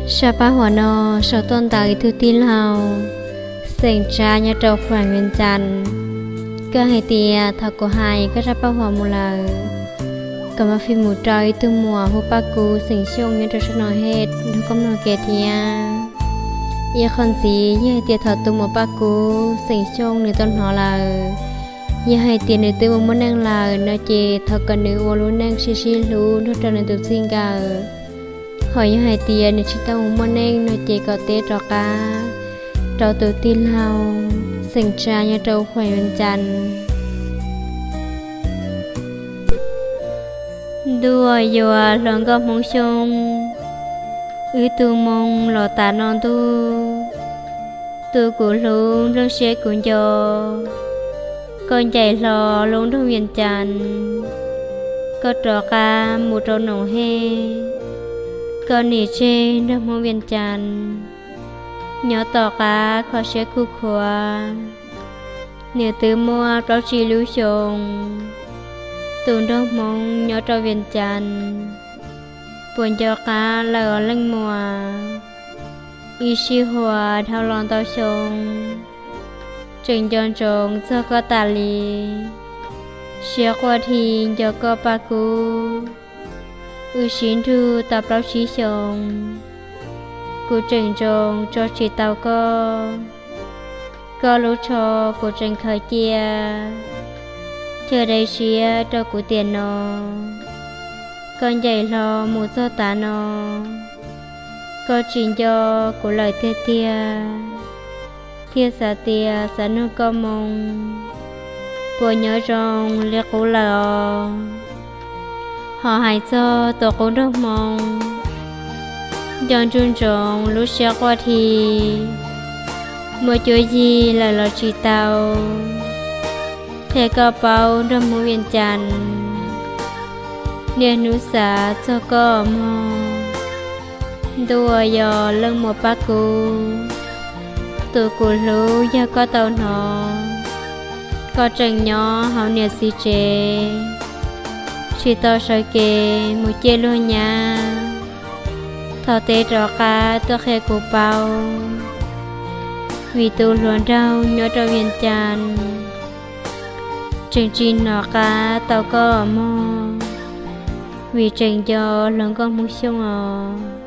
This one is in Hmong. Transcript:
Zaj paj huam no sau tuaj ntawm ib tug tij laug xeem Tsab nyob rau khueem Vees Cas. Koj hais tias thaum kuv hais koj zaj paj huam mus lawm, koj mam fij mus rau ib tug muam hu Paj Kub xeem Xyooj nyob rau sab Noom Hej nrog koj mloog kev thiab. Ib qho ntxiv yog hais tias thaum tus muam Paj Kub xeem Xyooj nws tau hnov lawm, yog hais tias nws twb mus muaj neej lawm no ces thov kom nws ua lub neej sib sib hlub nrog rau nws tus txij nkawm. Hos yog hais tias nws tsis tau mus muaj neej no ces kom teb rov qab rau tus tij laug xeem Tsab nyob rau khueem Vees Cas. Ntuj yuav hluas nkauj Hmoob Xyooj, wb tu moo los tas no ntuj. Tus kuv hlub nplooj siab kuv nco, koj ncaim hlo lub nroog Vees Cas, koj rov qab mus rau Noom Hej, koj nim tseg nrog Hmoob Vees Cas. Nyob tom qab kho siab khuj khuav, nws twb muaj plaub tsib lub xyoo. Tus nraug Hmoob nyob rau Vees Cas, puas nco qab lawm os leej muam? Ib sij huam dhau los ntau xyoo, tseem nco ntsoov txog koj tas li. Siab quaj dhi nco koj Paj Kub, wb sib nrug tau plaub tsib xyoo, kuv tseem ntsoov tso tsis tau koj. Koj lub tsho kuv tseem khaws cia, chaw dai siab rau kuv tiam no. Koj ncaim hlo mus txog tav no, koj tsis nco kuv lawm tiag tiag, thiaj xav tias xav nug koj moo, puas nyob zoo li qub lawm os? Ho hais txog tus qub nraug Hmoob, nco ntsoov ntsoov lub siab quaj dhi, muaj cuab yig lawm los tsis tau, qhia koj paub nraug Hmoob Vees Cas, niaj hnub xav txog koj mog. Ntuj uas yog leej muam Paj Kub, tus kuv hlub yog koj tau hnov, koj tseem nyob hauv niam txiv tsev, tsis tau sawv kev mus ciaj luag nyab. Thov teb rov qab tuaj qhia kuv paub, vim tus hluas nraug nyob rau Vees Cas tseem tsis hnov qab tau koj mog, vim tseem nco hluas nkauj Hmoob Xyooj os.